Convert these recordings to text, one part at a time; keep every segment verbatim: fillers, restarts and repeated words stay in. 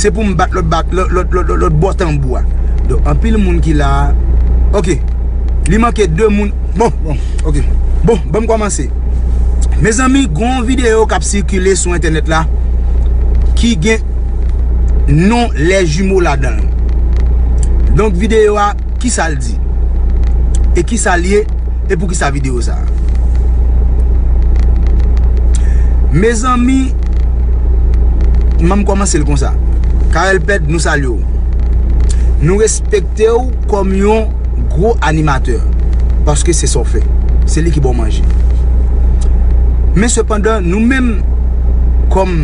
Se pou m bat lòt, bat lòt, lòt, lòt, lòt, lòt bò tanbou a. Donk, anpil moun ki la. Ok. Li manke de moun. Bon, bon, ok. Bon, ban m kòmanse. Mezanmi, gen yon videyo k ap sikile sou entènèt la ki gen non Les Jumeaux ladan l. Donk, videyo a, kisa l di? E kisa l ye? E poukisa videyo sa a? Mezanmi, m ap kòmanse l konsa. Carel Pèd, nou salye w. Nou respekte w kòm yon gwo animatè. Paske se sa w fè. Se li ki ba w manje. Men sepandan, nou menm, kòm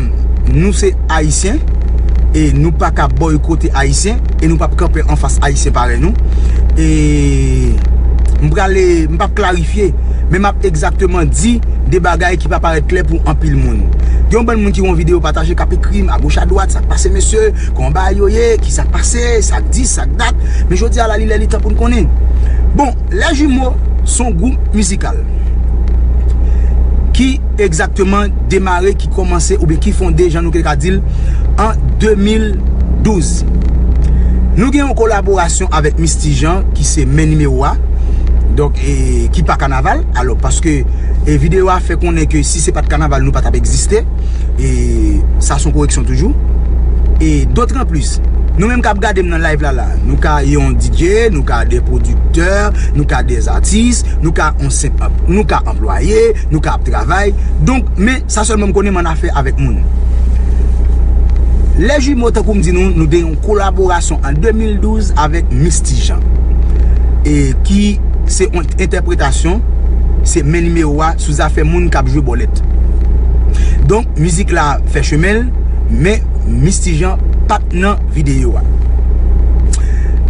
nou se Ayisyen, e nou pa ka bòykote Ayisyen, e nou p ap kanpe anfas Ayisyen parèy nou. E m prale, m p ap klarifye, men m ap egzakteman di de bagay ki pa parèt klè pou anpil moun. Gen yon bann moun ki wè yon videyo pataje, k ap ekri m agoch adwat, sa k pase mesye, kòman bagay yo ye, kisa k pase, sa k di, sa k dat. Men jodi a la, li lè li tan pou n konnen. Bon, Les Jumeaux se yon gwoup mizikal ki egzakteman demare, ki kòmanse oubyen ki fonde, jan nou te ka di l, an de mil douz. Nou gen yon kolaborasyon avèk Misty Jean, ki se men nimewo a, donk, e, ki pa kanaval. Alò, paske, e, videyo a fè konnen ke si se pa t kanaval, nou pa t ap egziste. E sa se yon koreksyon toujou. E dotranplis, nou menm k ap gade m nan live la la, nou ka yon D J, nou ka de pwodiktè, nou ka de atis, nou ka yon senp, nou ka anplwaye, nou ka ap travay. Donk, men sa sèlman m konnen, m annafè avèk moun. Les Jumeaux, tankou m di nou, nou te yon kolaborasyon an de mil douz avèk Misty Jean. E ki se yon entèpretasyon, se men nimewo a sou zafè moun k ap jwe bòlèt. Donk, mizik la fè chemen l, men Misty Jean pa t nan videyo a.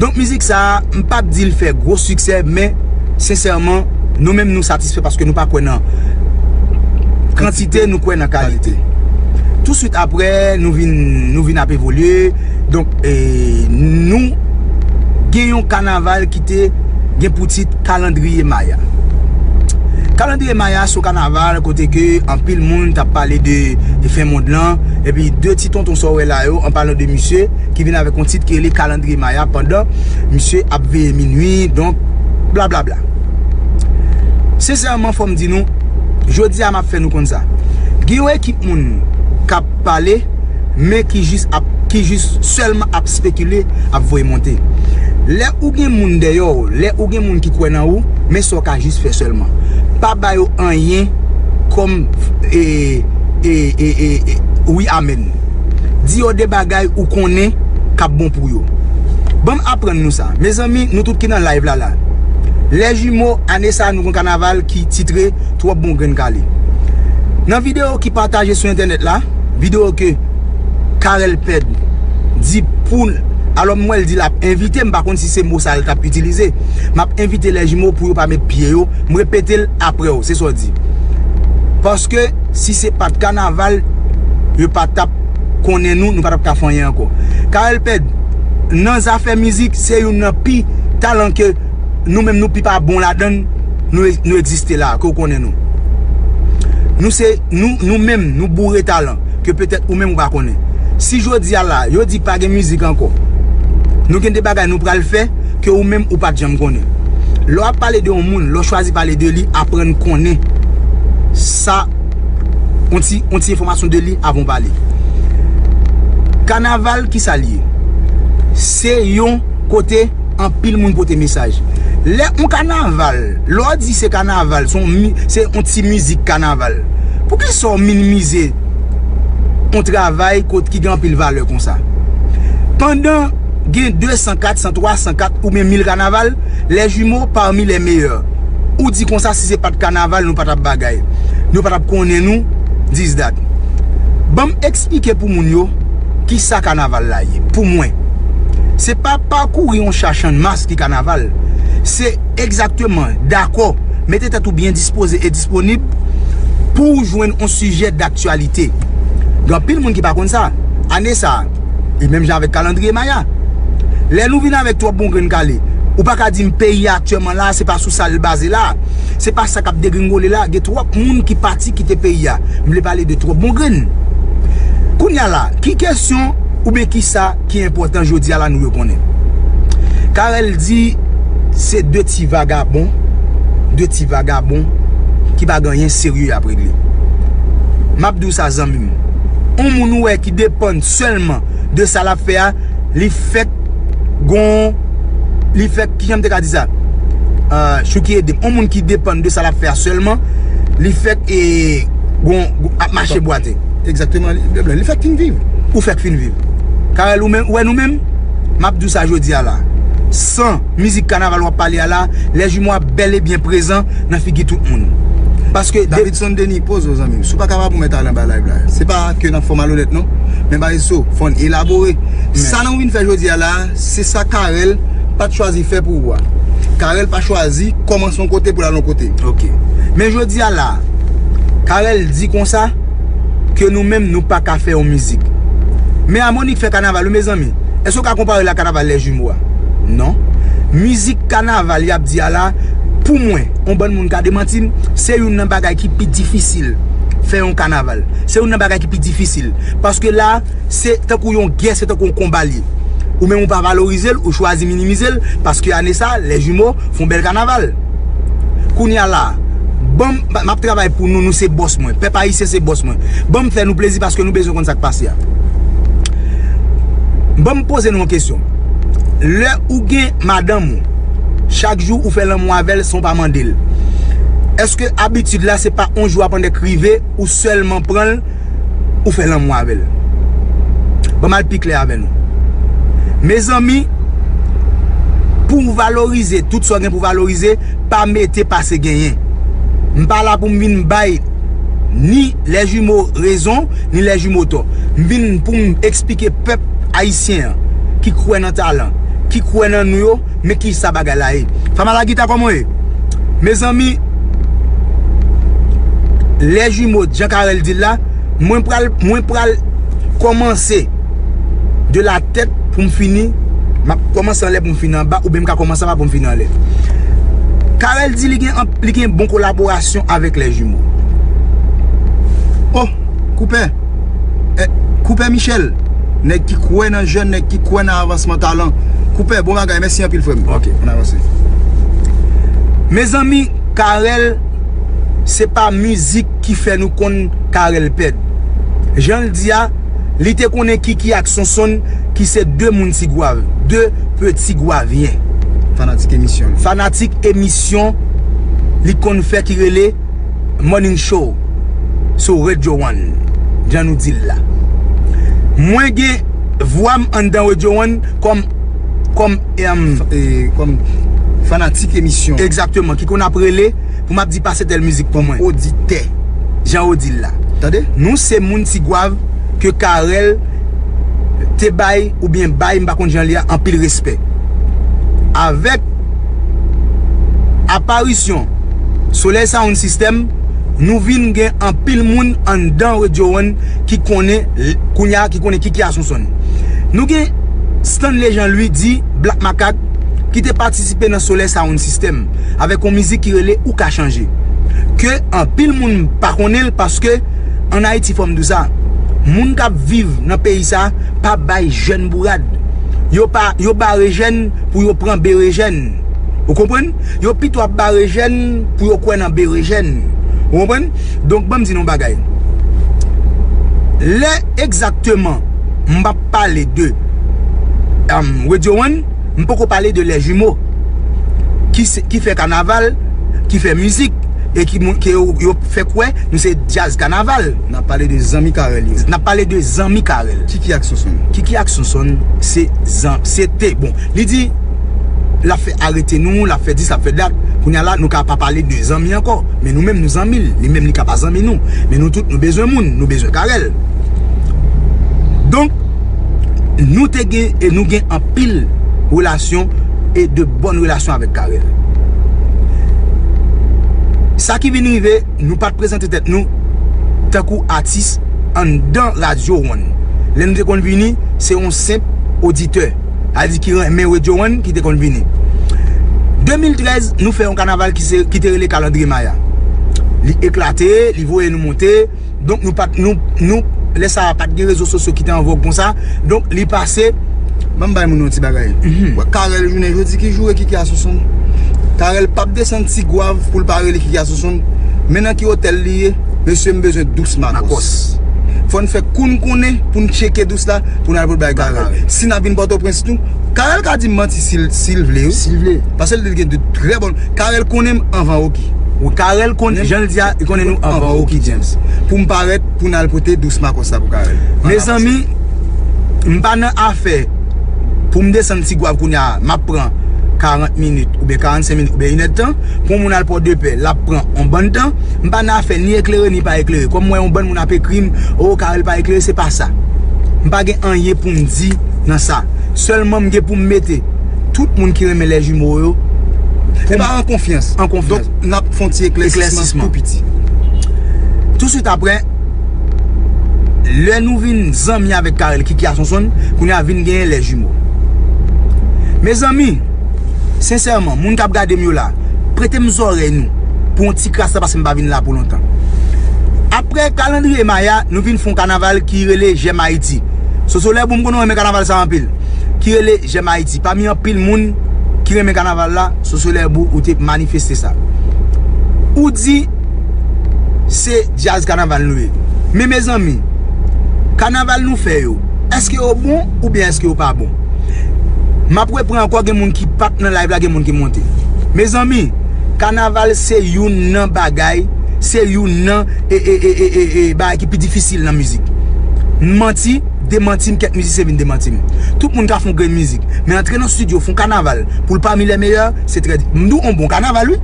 Donk, mizik sa a, m p ap di l fè gwo siksè, men sensèman, nou menm nou satisfè paske nou pa kwè nan kantite, nou kwè nan kalite. Touswit apre, nou vin, nou vin ap evolye. Donk, e, nou gen yon kanaval ki te gen pou tit Kalandriye Maya. Kalandriye Maya se yon kanaval kote ke anpil moun t ap pale de, de fen mond lan, epi de ti tonton sa w wè la yo, an palan de misye, ki vin avèk yon tit ki rele Kalandriye Maya pandan misye ap veye minui, donk, blablabla. Sensèman, fò m di nou, jodi a m ap fè nou konn sa. Gen yon ekip moun k ap pale, men ki jis ap, ki jis sèlman ap espekile, ap voye monte. Lè ou gen moun dèyè w, lè ou gen moun ki kwè nan ou, men sa w ka jis fè sèlman. Pa ba yo anyen kòm, e, e, e, e, e, wi, amèn. Di yo de bagay ou konnen k ap bon pou yo. Ban m aprann nou sa. Mezanmi, nou tout ki nan live la la. Les Jumeaux, ane sa a, nou gen yon kanaval ki titre Twòp Bon Grenn Kale. Nan videyo ki pataje sou entènèt la, videyo ke Carel Pèd di pou, alò, m wè l di l ap envite, m pa konn si se mo sa l t ap itilize. M ap envite Les Jumeaux pou yo pa met pye yo. M repete l apre w, se sa w di. Paske si se pa t kanaval, yo pa t ap konnen nou, nou pa t ap ka fè anyen ankò. Carel Pèd, nan zafè mizik, se youn nan pi talan ke nou menm nou pi pa bon ladan l, nou, nou egziste la, ke w konnen nou. Nou se, nou, nou menm, nou boure talan, ke petèt ou menm ou pa konnen. Si jodi a la, yo di pa gen mizik ankò, nou gen de bagay nou pral fè, ke ou menm ou pa t janm konnen. Lè w ap pale de yon moun, lè w chwazi pale de li, aprann konnen sa, yon ti, yon ti enfòmasyon de li avan w pale. Kanaval, kisa l ye? Se yon kote anpil moun pote mesaj. Lè yon kanaval, lè w di se kanaval, se yon mi-, se yon ti mizik kanaval. Poukisa w minimize yon travay kot ki gen anpil valè konsa? Pandan gen de san, kat san, twa san, kat oubyen mil kanaval, Les Jumeaux parmi les meilleurs. Ou di konsa, si se pa t kanaval, nou pa t ap bagay. Nou pa t ap konnen nou, this, that. Ban m eksplike pou moun yo kisa kanaval la ye, pou mwen. Se pa pakouri yon cha Channmas ki kanaval. Se egzakteman, dakò, mete tèt ou byen dispoze e disponib pou w jwenn yon sijè daktyalite. Gen anpil moun ki pa konn sa. Ane sa a, e menm jan avèk kalandriye Maya. Lè nou vin avèk Twòp Bon Grenn Kale, ou pa ka di m peyi a aktyèlman la, se pa sou sa l baze la. Se pa sa k ap degringole la. Gen twòp moun ki pati kite peyi a. M vle pale de Twòp Bon Grenn. Kounye a la, ki kesyon Oubyen kisa ki enpòtan jodi a la nou dwe konnen? Carel di se de ti vagabon, de ti vagabon ki pa gen anyen serye y ap regle. M ap di w sa, zanmi m. On moun ou wè ki depann sèlman de sa l ap fè a, li fèk gon, li fèk, kijan m te ka di sa? Ah, Chouki ede m. On moun ki depann de sa l ap fè a sèlman, li fèk, e, gon, gon, ap mache bwate. Egzakteman, li, li fèk fin viv. Ou fèk fin viv. Carel, ou menm, ou wè nou menm, m ap di w sa jodi a la. San mizik kanaval w ap pale a la, Les Jumeaux ap bèl e byen prezan nan figi tout moun. Paske de- Davidson Denis, poze w, zanmi m. Si w pa kapab, ou mèt ale anba live la. Se pa ke n ap fè w malonèt, non. Men bagay sa, fò n elabore. Sa nou vin fè jodi a la, se sa Carel pa t chwazi fè pou ou a. Carel pa chwazi kòmanse yon kote pou l al yon kote. Ok. Men jodi a la, Carel di konsa ke nou menm nou pa ka fè yon mizik. Men Amonique fè kanaval, wi, mezanmi. Èske w ka konpare l ak kanaval Les Jumeaux a? Non. Mizik kanaval y ap di a la, pou mwen, yon bann moun ka demanti m, se youn nan bagay ki pi difisil fè yon kanaval. Se youn nan bagay ki pi difisil. Paske la, se tankou yon gè, se tankou yon konba l ye. Ou menm ou pa valorize l, ou chwazi minimize l, paske ane sa, Les Jumeaux fè yon bèl kanaval. Kounye a la, ban m, m ap travay pou nou, nou se bòs mwen. Pèp ayisyen se bòs mwen. Ban m fè nou plezi paske nou bezwen konn sa k pase a. Ban m poze nou yon kesyon. Lè ou gen madanm ou, chak jou ou fè lanmou avè l san w pa mande l, èske abitid la se pa yon jou ap annèk rive ou sèlman pran l, ou fè lanmou avè l? Ban m al pi klè avè nou. Mezanmi, pou w valorize tout sa w gen pou w valorize, pa mete pase genyen. M pa la pou m vin bay ni Les Jumeaux rezon, ni Les Jumeaux tò. M vin pou m eksplike pèp ayisyen an ki kwè nan talan, ki kwè nan nou yo, men kisa bagay la ye. Fama la gita, kòman w ye? Mezanmi, Les Jumeaux, jan Carel di l la, mwen pral, mwen pral kòmanse de la tèt pou m fini, m ap kòmanse anlè pou m fini anba, oubyen m ka kòmanse anba pou m fini anlè. Carel di li gen anp-, li gen bon kolaborasyon avèk Les Jumeaux. Oh, Koupè. Eh, Koupè Michel. Nèg ki kwè nan jèn, nèg ki kwè nan avansman talan. Koupè, bon bagay, mèsi anpil, frè m. Ok. Ann avanse. Mezanmi, Carel, se pa mizik ki fè nou konn Carel Pèd. Jan l di a, li te konnen Kiki ak Sonsonn, ki se de moun Tigwav, de peti gwavyen. Fanatik emisyon. Fanatik emisyon li konn fè ki rele Morning Show sou Radio One, jan nou di l la. Mwen gen vwa m anndan Radio One kòm, kòm, em, Fa-, e, kòm fanatik emisyon. Egzakteman, ki konn ap rele pou m ap di pase tèl mizik pou mwen. Oditè. Jan yo di l la. Tande? Nou se moun Tigwav ke Carel te bay oubyen bay, m pa konn jan li a, anpil respè. Avèk aparisyon Solèy Sound System, nou vin gen anpil moun anndan Radio One ki konnen, kounye a, ki konnen Kiki ak Sonsonn. Nou gen Stanley Jean Louis di Black Macaque ki te patisipe nan Solèy Sound System avèk yon mizik ki rele Ou ka chanje. Ke anpil moun pa konnen l paske ann Ayiti, fò m di w sa, moun k ap viv nan peyi sa pa bay jèn bourad. Yo pa, yo bare jèn pou yo pran berejèn. Ou konprann? Yo pito ap bare jèn pou yo kwè nan berejèn. Ou konprann? Donk, ban m di nou yon bagay. Lè egzakteman m ap pale de, um, Radio One, m poko pale de Les Jumeaux, ki se, ki fè kanaval, ki fè mizik, e ki moun, ke yo, yo fè kwè nou se djaz kanaval. N ap pale de zanmi Carel yo. N ap pale de zanmi Carel. Kiki ak Sonsonn. Kiki ak Sonsonn, se zan-, se te, bon, li di, l ap fè arete nou, l ap fè dis, l ap fè dat. Kounye a la, nou ka pa pale de zanmi ankò. Men nou menm, nou zanmi l. Li menm, li ka pa zanmi nou. Men nou tout, nou bezwen moun, nou bezwen Carel. Donk, nou te gen, e nou gen anpil relasyon e de bòn relasyon avèk Carel. Sa ki vin rive, nou pa t prezante tèt nou tankou atis anndan Radio One. Lè nou te konn vini, se yon senp oditè. A di ki renmen Radio One ki te konn vini. De mil trèz, nou fè yon kanaval ki se, ki te rele Kalandriye Maya. Li eklate, li voye nou monte. Donk nou pa t, nou, nou Lè sa a, pa t gen rezo sosyo ki te an vòg konsa. Donk, li pase. Ban m bay moun yon ti bagay. Wè, Carel jounen jodi, ki jou e ki ki a Sonson? Carel p ap desann Ti Gwav pou l pa rele ki ki a Sonson. Men nan ki otèl li ye, mesye, m bezwen dous Makòs. Fò n fè kou n konnen pou n tcheke dous la, pou n al pote bay Carel. Si n ap vin Pòtoprens tou, Carel ka di m manti si l, si l vle, wi. Si l vle. Paske l gen de trè bon. Carel konnen m anvan Oki. Wi, Carel konnen, jan l di a, li konnen nou anvan Oki James. Pou m parèt, pou n al pote dous Makòs la pou Carel. Mezanmi, m pa nan afè pou m desann Ti Gwav kounye a, m ap pran karant minit, oubyen karannsenk minit, oubyen inèdtan. Pou yon moun al Pòdepè, l ap pran yon bann tan. M pa nan afè ni eklere, ni pa eklere. Kòm m wè yon bann moun ap ekri m, "O, Carel pa eklere," se pa sa. M pa gen anyen pou m di nan sa. Sèlman m gen pou m mete tout moun ki renmen Les Jumeaux yo, e pa an konfyans. An konfyans. Donk, n ap fè yon ti eklèsisman tou piti. Touswit apre, lè nou vin zanmi avèk Carel, Kiki a Sonson, kounye a vin genyen Les Jumeaux. Mezanmi, sensèman, moun k ap gade m yo la, prete m zòrèy nou pou yon ti kras la, paske m pa vin la pou lontan. Apre kalandriye Maya, nou vin fè yon kanaval ki rele J'aime Haïti. Sosolèbou, m konnen w renmen kanaval sa anpil. Ki rele J'aime Haïti. Pami anpil moun ki renmen kanaval la, Sosolèbou, ou te manifeste sa. Ou di, se djaz kanaval nou ye. Men, mezanmi, kanaval nou fè yo, èske yo bon oubyen èske yo pa bon? M ap repran ankò, gen moun ki pa t nan live la, gen moun ki monte. Mezanmi, kanaval se youn nan bagay, se youn nan, e, e, e, e, e, e, bagay ki pi difisil nan mizik. M manti, demanti m, kèk mizisyen vin demanti m. Tout moun ka fè yon grenn mizik. Men antre nan estidyo, fè yon kanaval, pou l pami lè meyè, se trè di-, m di w yon bon kanaval, wi.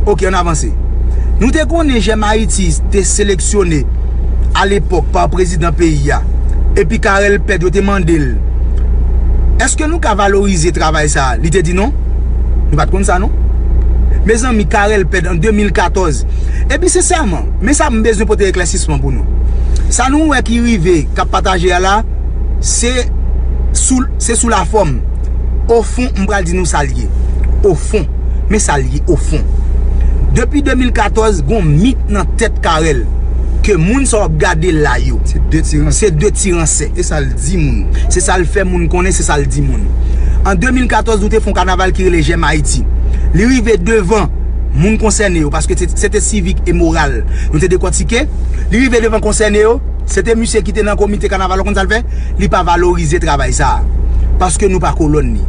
Oke, ann avanse. Nou te konnen J'aime Haïti te seleksyone alepòk pa prezidan peyi a. Epi Carel Pèd, yo te mande l, "Èske nou ka valorize travay sa a?" Li te di non. Nou pa t konn sa, non. Mezanmi, Carel Pèd an de mil katòz. Epi, sensèman, men sa m bezwen pote eklèsisman pou nou. Sa nou wè ki rive, k ap pataje a la, se sou, se sou lafòm. Ofon, m pral di nou sa l ye. Ofon. Men sa l ye, ofon. Depi de mil katòz, gon mit nan tèt Carel ke moun sa w ap gade la yo, se de ti ransè. Se de ti ransè. E sa l di moun. Se sa l fè moun konnen, se sa l di moun. An de mil katòz, nou te fè yon kanaval ki rele J'aime Haïti. Li rive devan moun konsène yo, paske se, se te sivik e moral nou te dekòtike. Li rive devan konsène yo, se te misye ki te nan komite kanaval la, ou konn sa l fè? Li pa valorize travay sa a. Paske nou pa kolòn li.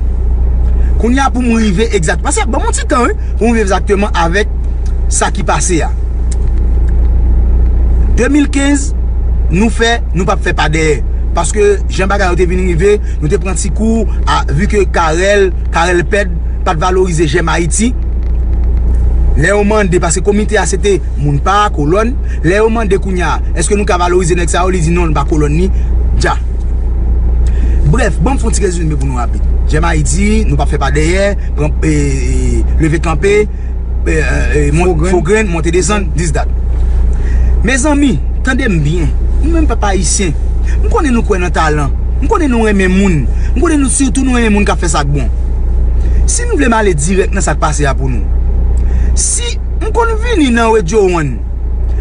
Kounye a pou m rive egzak, paske ban m yon ti tan, wi, pou m rive egzakteman avèk sa ki pase a. De mil kenz, nou fè, nou p ap fè pa dèyè. Paske jan bagay yo te vin rive, nou te pran ti kou, a, vi ke Carel, Carel Pèd, pa t valorize J'aime Haïti. Lè yo mande, paske komite a se te moun pa kolòn, lè yo mande kounye a, èske nou ka valorize nèg sa yo, li di non, nou pa kolòn li, dja. Brèf, ban m fè yon ti rezime pou nou rapid. J'aime Haïti, nou p ap fè pa dèyè, pran, e, e, leve kanpe, e, e, e, fo grenn, monte desann, dis dat. Mezanmi, tande m byen. Nou menm pèp ayisyen, m konnen nou kwè nan talan. M konnen nou renmen moun. M konnen nou, sitou nou renmen moun k ap fè sa k bon. Si nou vle m ale dirèk nan sa k pase a pou nou. Si m konn vini nan Radio One,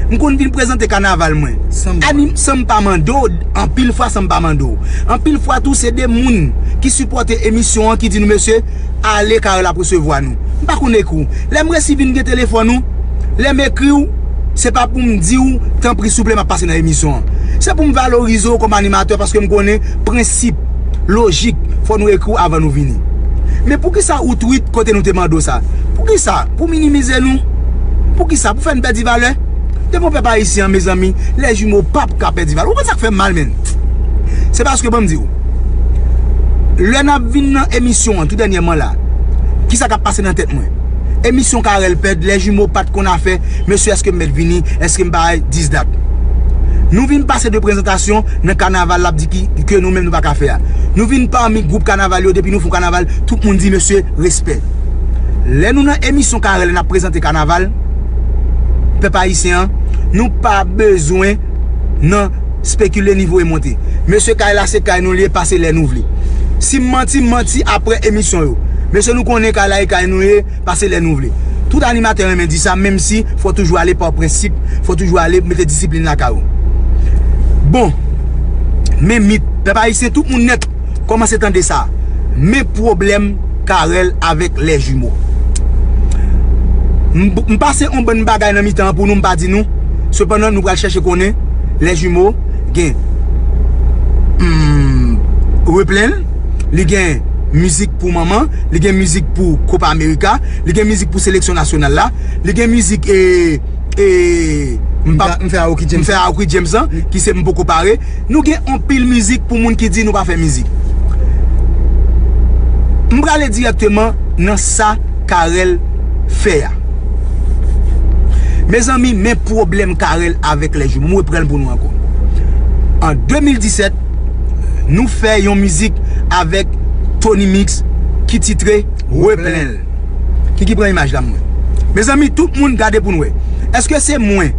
m konn vin prezante kanaval mwen. San m pa mande w, anpil fwa san m pa mande w. Anpil fwa tou, se de moun ki sipòte emisyon an ki di nou, "Mesye, ale, Carel ap resevwa nou." M pa konn ekri w. Lè m resi vin gen telefòn ou, lè m ekri w, se pa pou m di w, "Tanpri, souple, m ap pase nan emisyon an." Se pou m valorize w kòm animatè, paske m konnen prensip, lojik, fò nou ekri w avan nou vini. Men poukisa ou tweet kote nou te mande w sa? Poukisa? Pou minimize nou? Poukisa? Pou fè n pèdi valè? Devan pèp ayisyen an, mezanmi, Les Jumeaux p ap ka pèdi valè. Ou konn sa k fè m mal, menn? Se paske, ban m di w, lè n ap vin nan emisyon an, tou dènyèman la, kisa k ap pase nan tèt mwen? Emisyon Carel Pèd, Les Jumeaux pa t konn afè, "Mesye, èske m mèt vini? Èske m pa dis dat?" Nou vin pase de prezantasyon nan kanaval l ap di ki, ke nou menm nou pa ka fè a. Nou vin pami gwoup kanaval yo, depi nou fè yon kanaval, tout moun di, "Mesye, respè." Lè nou nan emisyon Carel, n ap prezante kanaval, pèp ayisyen an, nou pa bezwen nan spekile ni voye monte. Mesye, kay la se kay nou li ye, pase lè nou vle. Si m manti, m manti apre emisyon yo. Mesye, nou konnen kay la e kay nou ye, pase lè nou vle. Tout animatè renmen di sa, menm si fò toujou ale pa prensip, fò toujou ale mete disiplin lakay ou. Bon, men mit, pèp ayisyen, tout moun nèt, kòmanse tande sa. Men pwoblèm Carel avèk Les Jumeaux. M, m pase yon bann bagay nan mitan an pou nou, m pa di nou. Sepandan, nou pral chèche konnen Les Jumeaux gen, hmm, Replen l, li gen mizik pou manman, li gen mizik pou Copa America, li gen mizik pou seleksyon nasyonal la, li gen mizik, e, e, m pa, m fè Aoki James, m fè Aoki James lan, ki se m poko pare. Nou gen anpil mizik pou moun ki di nou pa fè mizik. M prale dirèkteman nan sa Carel fè a. Mezanmi, men pwoblèm Carel avèk Les Jumeaux. M reprann pou nou ankò. An de mil disèt, nou fè yon mizik avèk Tony Mix ki titre Replen l. Kiki pran imaj la, mwen. Mezanmi, tout moun gade pou n wè. Èske se mwen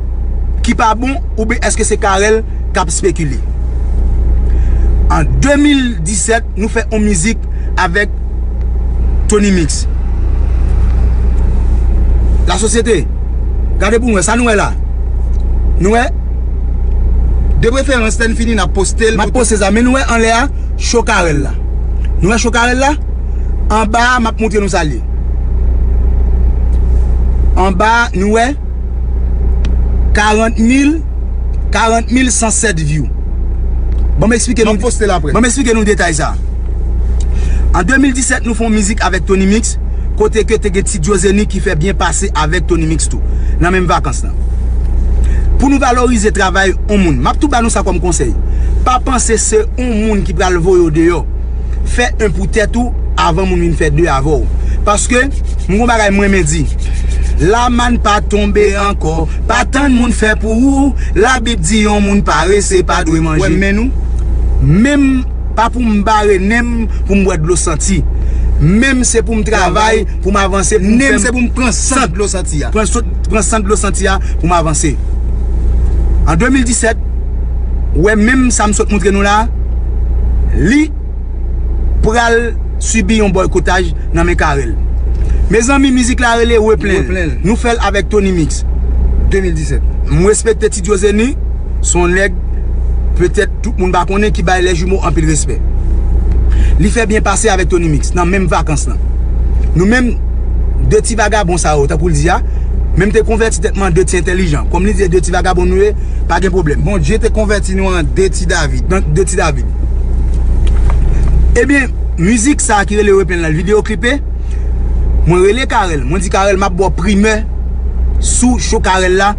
ki pa bon oubyen èske se Carel k ap spekile? An de mil disèt, nou fè yon mizik avèk Tony Mix. Lasosyete, gade pou n wè sa nou wè la. Nou wè? De preferans, lè n fini, n ap poste l. M ap poste sa, men nou wè anlè a, cho Carel la. Nou wè cho Carel la? Anba a, m ap montre nou sa l ye. Anba a, nou wè? Karant mil, karant mil san sèt view. Ban m eksplike nou, ban m eksplike nou detay sa. An de mil disèt, nou fè yon mizik avèk Tony Mix, kote ke te gen Ti Diozeni ki fè byen pase avèk Tony Mix tou, nan menm vakans lan. Pou nou valorize travay yon moun, m ap tou ba nou sa kòm konsèy. Pa panse se yon moun ki pral voye w deyò. Fè yon pou tèt ou avan moun vin fè de avè w. Paske, m gon bagay m renmen di. Lamann pa tonbe ankò, pa tann moun fè pou ou. Labib di yon moun parese pa dwe manje. Wè men nou. Menm pa pou m bare nen m pou m bwè dlo santi. Men m se pou m travay, pou m avanse, pou m nen m se pou m pran sant dlo santi a. Pran sant, pran sant dlo santi a pou m avanse. An de mil disèt, wè menm sa m sot montre nou la, li pral sibi yon bòykotaj nan men Carel. Mezanmi, mizik la rele Replen l. Replen l. Nou fè l avèk Tony Mix. De mil disèt. M respekte Ti Diozeni, se yon nèg, petèt tout moun pa konnen, ki bay Les Jumeaux anpil respè. Li fè byen pase avèk Tony Mix nan menm vakans lan. Nou menm, de ti vagabon sa yo, tankou l di a, men m te konvèti tèt mwen an de ti entèlijan. Kòm li di de ti vagabon nou ye, pa gen pwoblèm. Bondye te konvèti nou an de ti David. Nan de ti David. Ebyen, mizik sa a ki rele Replen l la, l videyo klipe. Mwen rele Carel, mwen di Carel, m ap ba w primè sou cho Carel la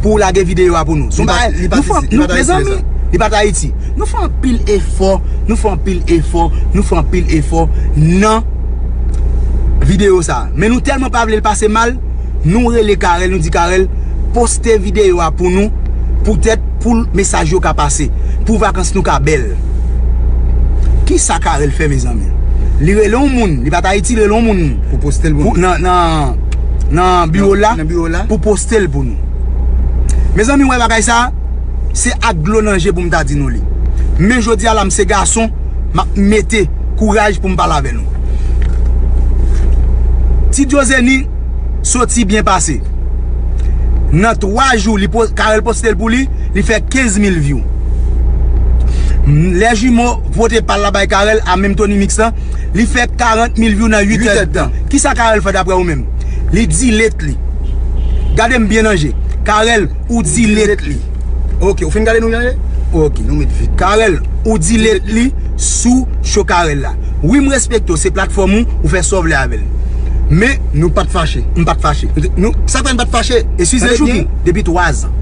pou w lage videyo a pou nou. Se yon bagay, nou fè, nou, mezanmi, li pa t Ayiti. Nou fè anpil efò, nou fè anpil efò, nou fè anpil efò nan videyo sa a. Men nou tèlman pa vle l pase mal, nou rele Carel, nou di Carel, poste videyo a pou nou, poutèt pou mesaj yo ka pase, pou vakans nou ka bèl. Kisa Carel fè, mezanmi? Li rele yon moun, li pa t Ayiti, li rele yon moun. Pou poste l pou nou. Nan, nan, nan biwo la, nan biwo la, pou poste l pou nou. Mezanmi, wè bagay sa, se ak dlo nan je pou m ta di nou li. Men jodi a la, m se gason, m ap mete kouraj pou m pale avè nou. Ti Diozeni soti byen pase. Nan twa jou, li po-, Carel poste l pou li, li fè kenz mil view. Les Jumeaux vote pa l la bay Carel a menm Tony Mix lan, li fè karant mil view nan uit èdtan. Kisa Carel fè daprè ou menm? Li delete li. Gade m byen nan je. Carel, ou delete li. Ok, ou fin gade nou nan je? Ok. Nou met vit. Carel, ou delete li sou cho Carel la. Wi, m respekte w, se platfòm ou, ou fè sa w vle avè l. Men, nou pa t fache. M pa t fache. Nou, sa fè n pa t fache. Eskize, Chouki, depi twa zan.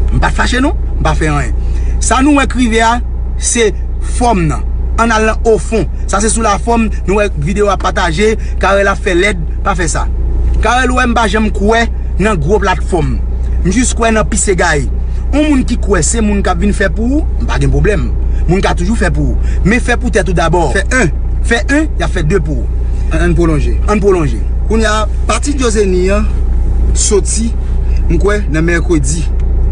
M pa t fache non, m pa fè anyen. Sa nou wè k rive a, se fòm nan. Ann al nan ofon. Sa se sou lafòm, nou wè videyo ap pataje, Carel ap fè lèd, pa fè sa. Carel, ou wè m pa janm kwè nan gwo platfòm. M jis kwè nan pise gaye. Yon moun ki kwè se moun k ap vin fè pou ou, m pa gen pwoblèm. Moun ka toujou fè pou ou. Men fè pou tèt ou dabò. Fè en. Fè en, y ap fè de pou ou. Ann, ann pwolonje. Ann pwolonje. Kounye a, pati Diozeni an soti, m kwè, nan mèkredi.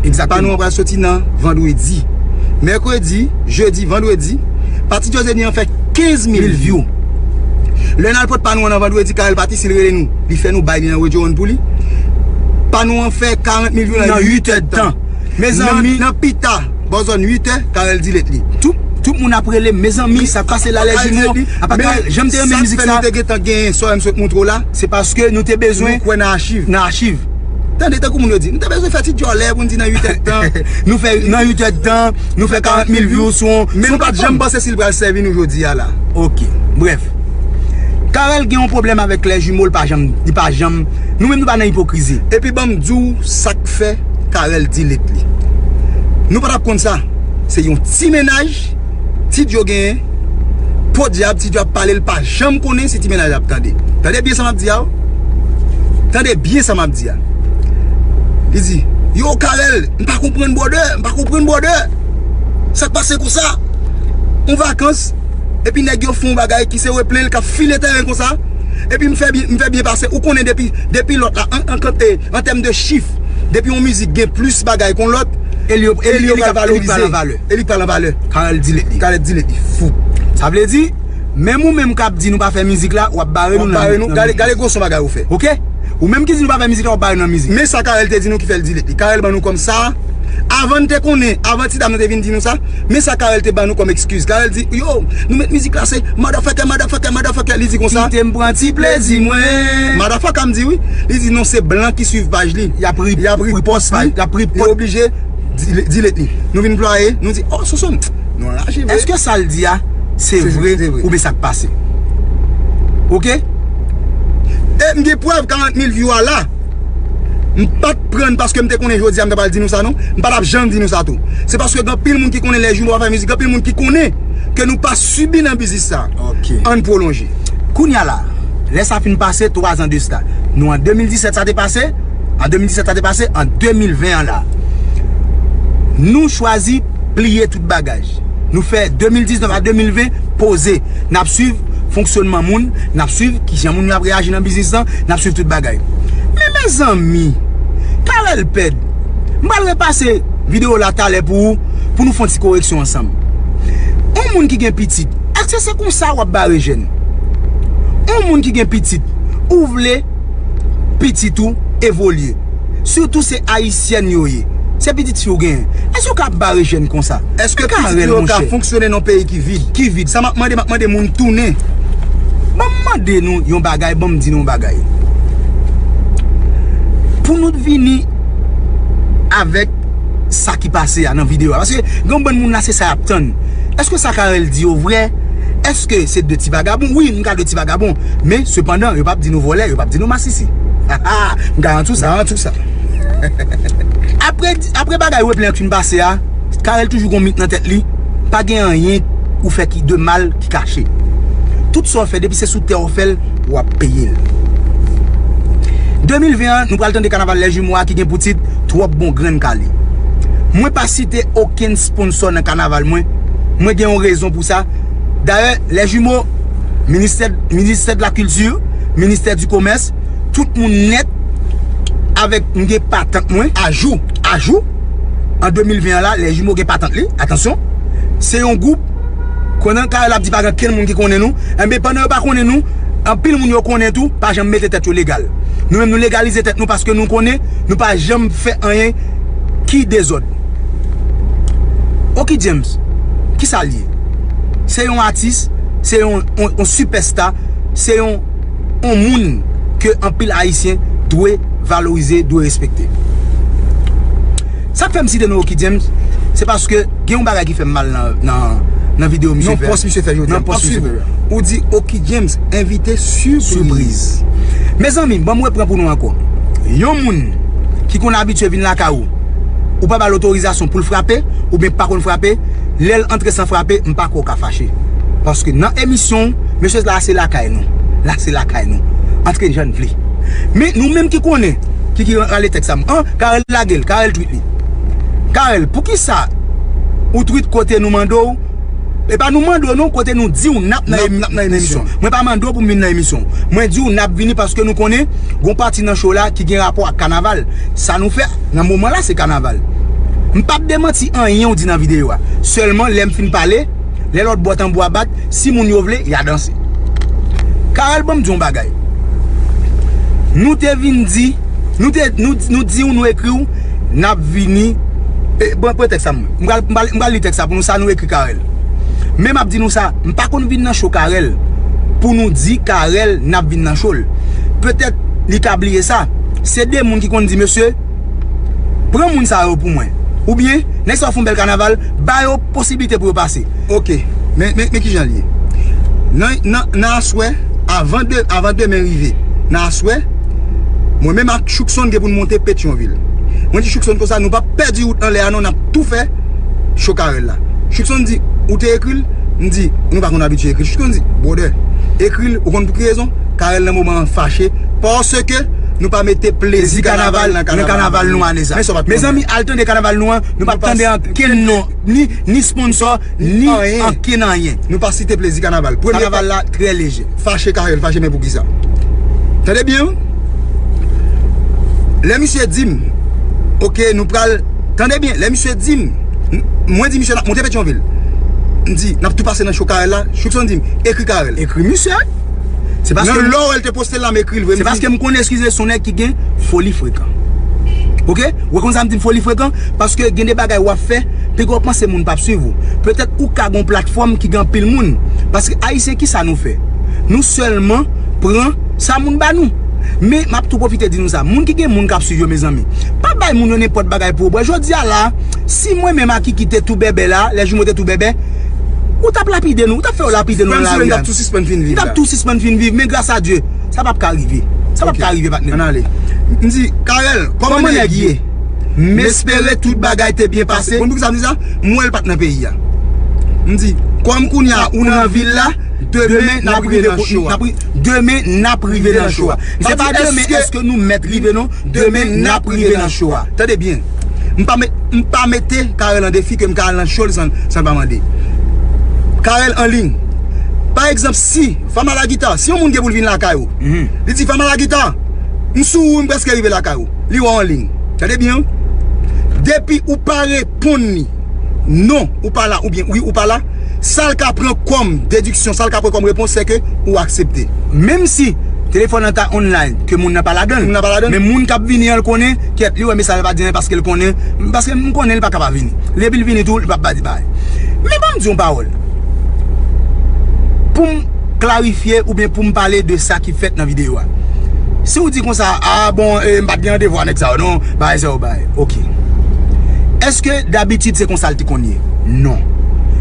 Egzakteman. Pa nou an pral soti nan vandredi. Mèkredi, jedi, vandredi, pati Diozeni an fè kenz mil view. Lè n al pot pa nou an nan vandredi, Carel pati, si l rele nou, li fè nou bay li nan Radio One pou li. Pa nou an fè karant mil view nan uit èdtan. Mezanmi, nan, nan pita, Bò zòn uit è, Carel delete li. Tout, tout moun ap rele m, mezanmi, sa k pase la, Lè Jimo. Apa Carel, jan m te renmen mizik sa. Sa k fè nou te gentan genyen sa w m sot montre w la? Se paske nou te bezwen nan achiv. Tande, tankou moun yo di, nou te bezwen fè ti djòlè pou n di nan uit èdtan. Nou fè nan uit èdtan, nou fè karant mil view sou yon, men nou pa t janm panse si l pral sèvi nou jodi a la. Ok, brèf. Carel gen yon pwoblèm avèk Lè Jimo, li pa janm, li pa janm, nou menm nou pa nan ipokrizi. Epi ban m di w sa k fè Carel delete li. Nou pa t ap konn sa. Se yon ti mennaj, Ti Djo genyen, podyab, Ti Djo ap pale, l pa janm konnen si ti mennaj la ap tande. Tande byen sa m ap di a, o. Tande byen sa m ap di a. Li di, yo, Carel, m pa konprann brother, m pa konprann brother. Sa k pase konsa? On vakans, epi nèg yo fè yon bagay ki se replen l k ap file tèren konsa. Epi m fè byen, m fè byen pase. Ou konnen depi, depi lòt la, an, an, an tèm de chif, depi yon mizik gen plis bagay kon lòt, e li, e li, e li k ap valorize. E li k pral an valè. Carel delete li. Carel delete li. Fou. Sa vle di, menm ou menm k ap di nou pa fè mizik la, w ap bare nou nan, w ap bare nou. Gade, gade gwo son bagay ou fè. Ok? Ou menm ki di nou pa fè mizik la, w ap bare nou nan mizik. Men sa Carel te di nou ki fè l delete li. Carel ban nou kòm sa. Avan n te konnen, avan ti dam nan te vin di nou sa, men sa Carel te ban nou kòm eskiz. Carel di, yo, nou met mizik la, se motherfucker, motherfucker, motherfucker. Li di konsa. Kite m pran ti plezi mwen. Motherfucker, m di wi. Li di non, se blan ki swiv paj li. Y ap ri-, y ap ri-, repòs li, y ap ri-, yo oblije delete li. Nou vin plwaye, nou di, oh, Sonson, nou anraje vre. Èske sa l di a, se vre, se vre, oubyen sa k pase? Ok? E m gen prèv karant mil view a la. M pa t pran paske m te konnen jodi a m ta pral di nou sa, non. M pa t ap janm di nou sa tou. Se paske gen anpil moun ki konnen Lè Jimo pa fè mizik, gen anpil moun ki konnen ke nou pa sibi nan biznis sa. Ok. Ann pwolonje. Kounye a la, lè sa fin pase, twa zan de sa. Nou an de mil disèt sa te pase, an de mil disèt sa te pase, an de mil ven an la. Nou chwazi pliye tout bagay. Nou fè de mil diznèf a de mil ven poze. N ap swiv fonksyonman moun, n ap swiv kijan moun yo ap reyaji nan biznis lan, n ap swiv tout bagay. Men mezanmi, Carel pèd. M pral repase videyo la talè pou ou, pou nou fè yon ti koreksyon ansanm. Yon moun ki gen pitit, èske se konsa w ap bare jèn? Yon moun ki gen pitit, ou vle pitit ou evolye. Sitou se ayisyèn yo ye. Se pitit fi w genyen. Èske w ka bare jèn konsa? Èske pitit yo ka fonksyone nan yon peyi ki vid? Ki vid. Sa m ap mande, m ap mande moun tounen. Ban m mande nou yon bagay, ban m di nou yon bagay. Pou nou vini avèk sa ki pase a nan videyo a. Paske gen yon bann moun la, se sa y ap tann. Èske sa Carel di yo vrè? Èske se de ti vagabon? Wi, m ka de ti vagabon. Men, sepandan, yo p ap di nou vòlè, yo p ap di nou masisi. M garanti w sa. Garanti w sa. Apre, apre bagay replen an fin pase a, Carel toujou gon mit nan tèt li. Pa gen anyen ou fè ki de mal ki kache. Tout sa w fè, depi se sou tè w fè l, w ap peye l. De mil ven an, nou pral tande kanaval Lè Jimo a ki gen pou tit Twòp Bon Grenn Kale. Mwen pa site okenn sponsò nan kanaval mwen. Mwen gen yon rezon pou sa. Dayè, Lè Jimo, ministè, ministè de la kilti, ministè di komès, tout moun nèt avèk m gen patant mwen, ajou, ajou. An de mil ven an la, Lè Jimo gen patant li, atansyon. Se yon gwoup, konnen Carel ap di pa gen kenn moun ki konnen nou. Enben, pandan yo pa konnen nou, anpil moun yo konnen tou, pa janm mete tèt yo legal. Nou menm, nou legalize tèt nou paske nou konnen nou pa janm fè anyen ki dezòd. Oki James, ki sa l ye? Se yon atis, se yon, yon, yon sipèsta, se yon, yon moun ke anpil Ayisyen dwe valorize, dwe respekte. Sa k fè m site non Oki James, se paske gen yon bagay ki fè m mal nan, nan, nan videyo misye fè. Nan pòs misye fè jodi a. Nan pòs misye fè. Ou di Oki James envite sipriz. Sipriz. Mezanmi, ban m repran pou nou ankò. Yon moun ki konn abitye vin lakay ou, ou pa ba l otorizasyon pou l frape, oubyen pa konn frape, lè l antre san frape, m pa kwè w ka fache. Paske nan emisyon w, mesye, la se lakay nou. La se lakay nou. Antre jan n vle. Men nou menm ki konnen, ki, ki rale tèks sa, an, Carel lage l, Carel tweet li. Carel, poukisa ou tweet kote nou mande w? E pa nou mande w non, kote nou di w n ap nan emisyon. Mwen pa mande w pou m vin nan emisyon. Mwen di w n ap vini paske nou konnen gon pati nan show la ki gen rapò ak kanaval. Sa nou fè nan moman la se kanaval. M p ap demanti anyen w di nan videyo a. Sèlman lè m fin pale, lè lòt bò tanbou a bat, si moun yo vle, y a danse. Carel, ban m di w yon bagay. Nou te vin di, nou te, nou, nou di w, nou ekri w, n ap vini E, pran, pran tèks sa mwen. M pral, m pral, m pral li tèks sa pou nou, sa nou ekri Carel. Men m ap di nou sa, m pa konn vin nan cho Carel pou nou di Carel n ap vin nan cho l. Petèt li ka bliye sa. Se de moun ki konn di, mesye, pran moun sa yo pou mwen. Oubyen, nèg sa yo fè yon bèl kanaval, ba yo posiblite pou yo pase. Ok, men, men, men kijan l ye. Nan, nan, nan aswè, avan de, avan demen rive, nan aswè, mwen menm ak Choukson gen pou n monte Petyonvil. Mwen di Choukson konsa, nou p ap pèdi wout anlè a non, n ap tou fè cho Carel la. Choukson di, ou te ekri l? M di, nou pa konn abitye ekri. Choukson di, brother, ekri l, ou konn pou ki rezon? Carel nan moman an fache, paske nou pa mete plezi kanaval nan kanaval nou ane sa. Mezanmi, al tande kanaval nou an, nou p ap tande ankenn non, ni, ni sponsò, ni ankenn anyen. Nou pa site plezi kanaval. Premye kanaval la trè leje. Fache Carel, fache, men poukisa? Tande byen, wi. Lè misye di m, ok, nou pral, tande byen, lè misye di m, m- mwen di misye n ap monte Petyonvil. M di, n ap tou pase nan cho Carel la, Choukson di m, ekri Carel. Ekri misye. Se paske nan lè w wè l te poste l la, m ekri l vre. Se paske m konnen, eskize, se yon nèg ki gen foli frekan. Ok? Ou konn sa m di m foli frekan? Paske gen de bagay w ap fè, piga w panse moun p ap swiv ou. Petèt ou ka gen yon platfòm ki gen anpil moun. Paske Ayisyen, ki sa nou fè? Nou sèlman pran sa moun ba nou. Men, m ap tou pwofite di nou sa. Moun ki gen moun k ap swiv yo, mezanmi, pa bay moun yo nenpòt bagay pou yo bwè. Jodi a la, si mwen menm ak Kiki te tou bèbè la, lè jimo te tou bèbè, ou t ap lapide nou, ou t ap fè yo lapide nou nan lari a. M t ap tou sispann fin viv la. M t ap tou sispann fin viv, men gras a Dye, sa p ap ka rive. Sa p ap ka rive, patnè. Ann ale. M di, Carel, kòman nèg ye? M espere tout bagay te byen pase. Konn poukisa m di sa? M wè l pa t nan peyi a. M di, kòm kounye a ou nan vil la, demen n ap rive nan cho a. Demen n ap rive nan cho a. Se pa demen èske nou mèt rive non, demen n ap rive nan cho a. Tande byen. M pa met, m pa mete Carel an defi ke m ka al nan cho l san, san l pa mande. Carel an liy. Pa egzanp, si Fama Lagita, si yon moun gen pou l vin lakay ou, li di, Fama Lagita, m sou ou, m prèske rive lakay ou. Li wè w an liy. Tande byen, wi. Depi ou pa reponn li, non, ou pa la, oubyen wi, ou pa la, sa l ka pran kòm dediksyon, sa l ka pran kòm repons, se ke ou aksepte. Menm si telefòn nan ta online, ke moun nan pa ladan l. Moun nan pa ladan l. Men moun k ap vini an, l konnen, kèt, li wè mesaj la pa di anyen paske l konnen, paske m konnen l pa ka pa vini. Depi l vini tou, li p ap pa di bagay. Men ban m di yon pawòl. Pou m klarifye oubyen pou m pale de sa ki fèt nan videyo a. Si w di konsa, a bon, e, m pa t gen randevou a nèg sa yo non, bagay sa yo bagay. Ok. Èske dabitid se konsa l te konn ye? Non.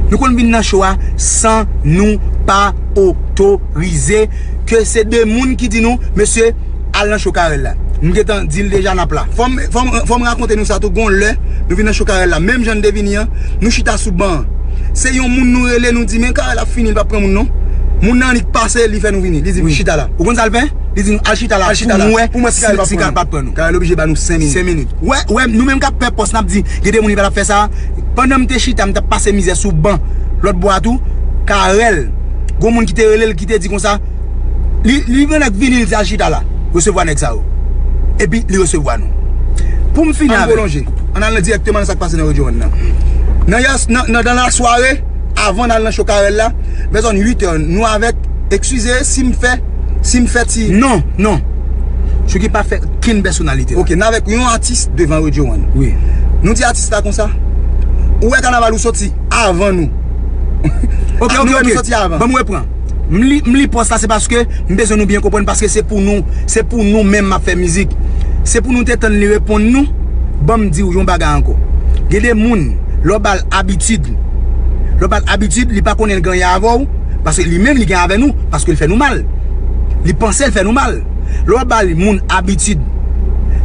Nou konn vin nan cho a san nou pa otorize, ke se de moun ki di nou, mesye, al nan cho Carel la. M gentan di l deja, n ap la. Fò m, fò m, fò m rakonte nou sa tou, gon lè, nou vin nan cho Carel la. Menm jan n te vini an, nou chita sou ban an. Se yon moun nou rele, nou di, men Carel ap fini, li p ap pran moun non. Moun nan annik pase, li fè nou vini. Li di, chita la. Ou konn sa l fè? Li di nou, al chita la. Al chita la. Pou m wè si Carel p ap pran nou. Carel oblije ba nou senk minit. Senk minit. Wè, wè, nou menm k ap pè pòs, n ap di, gen de moun ki pa t ap fè sa. Pandan m te chita, m t ap pase mizè sou ban lòt bò a tou. Carel, gon moun ki te rele l, ki te di konsa, li, li gen nèg vini, li di al chita la. Resevwa nèg sa yo. Epi li resevwa nou. Pou m fini avè. Ann pwolonje. Ann al nan dirèkteman nan sa k pase nan Radio One nan. Nan yè, nan, nan, nan lasware, avan n al nan cho Carel la, vè zòn uit è, nou avèk, eskize si m fè, si m fè ti. Non, non. Chouki pa fè kenn pèsonalite la. Ok, n avèk yon atis devan Radio One. Wi. Nou di atis la konsa, ou wè kanaval ou soti avan nou. Ok, ok, ok. Nou wè nou soti avan. Ban m repran. M li, m li pòs la, se paske m bezwen nou byen konprann, paske se pou nou, se pou nou menm m ap fè mizik. Se pou nou te tann li reponn nou. Ban m di w yon bagay ankò. Gen de moun, lè w ba l abitid, lè w ba l abitid, li pa konnen l genyen avè w, paske li menm li gen avè nou, paske l fè nou mal. Li panse l fè nou mal. Lè w ba l moun abitid,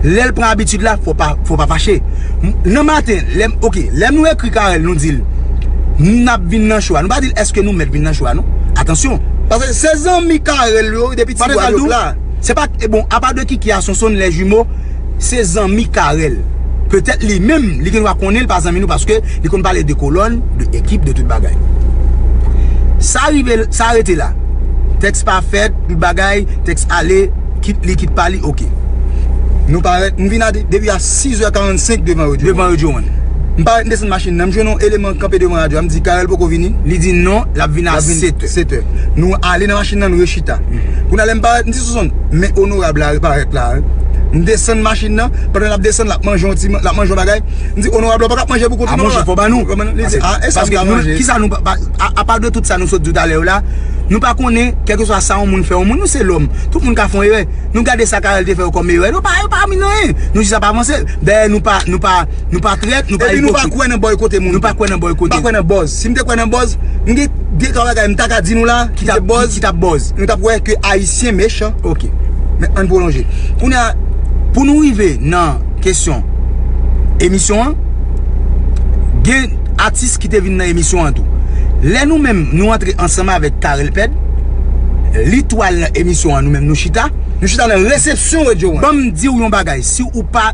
lè l pran abitid la, fò pa, fò pa fache. M- Nan maten, lè m, ok, lè nou ekri Carel, nou di l, n ap vin nan cho a. Nou pa di l èske nou mèt vin nan cho a, non. Atansyon. Paske se zanmi Carel yo, depi ti bwa yo la. Se pa, e bon, apa de Kiki a Sonson, lè jimo, se zanmi Carel. Petèt li menm, li gen dwa konnen l pa zanmi nou paske li konn pale de kolòn, de ekip, de tout bagay. Sa rive, sa rete la. Tèks pa fèt, tout bagay, tèks ale, kit li, kit pa li, ok. Nou parèt, m vin a de- depi a sis è karannsenk devan Radio One. Devan Radio One. M parèt, m desann machin nan, m jwenn yon eleman kanpe devan radyo a, m di, Carel poko vini? Li di non, l ap vini a sèt è. Sèt è. Nou ale nan machin nan, nou rechita. Kounye a lè m parèt, m di, Sonson, men onorab la reparèt la, wi. M desann machin nan, pandan l ap desann, l ap manje yon ti, l ap manje yon bagay. M di, onorab la pa ka ap manje pou kont ou non, la. A, monchè, fò ba nou. Li di, a, e sa m ka manje? Kisa nou pa, pa, a, apa de tout sa nou sot di talè yo la, nou pa konnen, kèlkeswa sa yon moun fè yon moun, nou se lòm. Tout moun ka fè yon erè. Nou gade sa Carel te fè yo kòm erè. Nou pa, yo pa mi nan anyen. Nou jis ap avanse. Dayè, nou pa, nou pa, nou pa trèt, nou pa ipokrit. Epi nou pa kwè nan bòykote moun. Nou pa kwè nan bòykote. M pa kwè nan buzz. Si m te kwè nan buzz, m gen de twa bagay m ta ka di nou la, ki t ap buzz. Ki t ap buzz. Nou t ap wè ke Ayisyen mechan. Ok. Men ann pwolonje. Kounye a, pou nou rive nan kesyon emisyon an, gen atis ki te vin nan emisyon an tou. Lè nou menm, nou antre ansanm avèk Carel Pèd, li tou al nan emisyon an, nou menm, nou chita. Nou chita nan resepsyon Radio One. Ban m di w yon bagay, si ou pa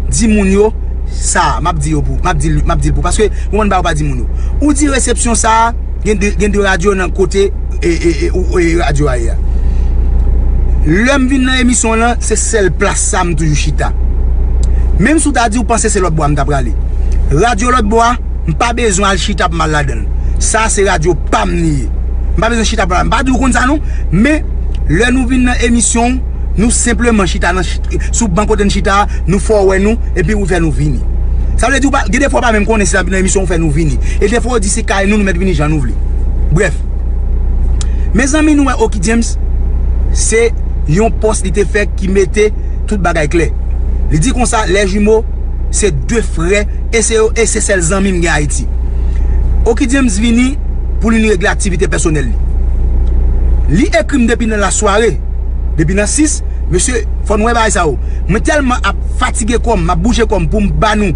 di moun yo, sa, m ap di yo pou, m ap di l, m ap di l pou, paske ou konn bagay ou pa di moun yo. Ou di resepsyon sa, gen de, gen de radyo nan kote, e, e, e, ou, e, radyo a ye a. Lè m vin nan emisyon lan, se sèl plas sa m toujou chita. Menm si w ta di w panse se lòt bò a m ta prale. Radyo lòt bò a, m pa bezwen al chita pou m al ladan l. Sa se radyo pa m li ye. M pa bezwen chita pou m al ladan l. M pa di w konn sa non, men lè nou vin nan emisyon w, nou senpleman chita nan, chit-, sou ban kote n chita a, nou fè w wè nou, epi ou fè nou vini. Sa vle di w pa, gen de fwa w pa menm konnen si n ap vin nan emisyon, ou fè nou vini. E de fwa w di se kay nou, nou mèt vini jan nou vle. Brèf. Mezanmi, nou wè Oky James, se yon pòs li te fè ki mete tout bagay klè. Li di konsa, les jumeaux, se de frè, e se yo, e se sèl zanmi m gen Ayiti. Oky James vini pou li regle aktivite pèsonèl li. Li ekri m depi nan lasware, depi nan sis, mesye, fò n wè bagay sa yo. Mwen tèlman ap fatige kò m, m ap bouje kò m pou m ba nou.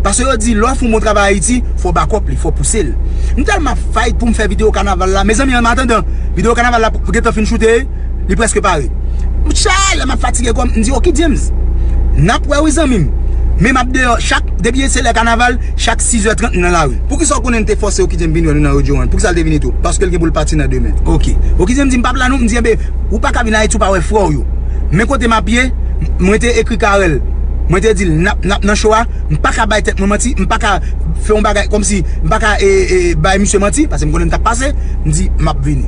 Paske yo di, lè w fè yon bon travay Ayiti, fò w bakòp li, fò w pouse l. M tèlman ap fight pou m fè videyo kanaval la. Mezanmi, an atandan, videyo kanaval la pou gentan fin choute, li prèske pare. Chay, lè m ap fatige kò m, m di, Oky James, n ap wè wi zanmi m. Men m ap deyò, chak, depi se lè kanaval, chak sis è trant m nan lari. Poukisa w konnen n te fòse Oky James vin wè nou nan Radio One? Poukisa l te vini tou? Paske l gen pou l pati nan demen. Ok. Oky James di, m p ap la non, m di, enben, ou pa ka vin Ayiti, ou pa wè frè w yo. Men kote m ap ye, mwen te ekri Carel. Mwen te di l, n ap, n ap nan show a, m pa ka bay tèt mwen manti, m pa ka fè yon bagay kòmsi, m pa ka, e, e, bay misye manti, paske m konnen m t ap pase, m di, m ap vini.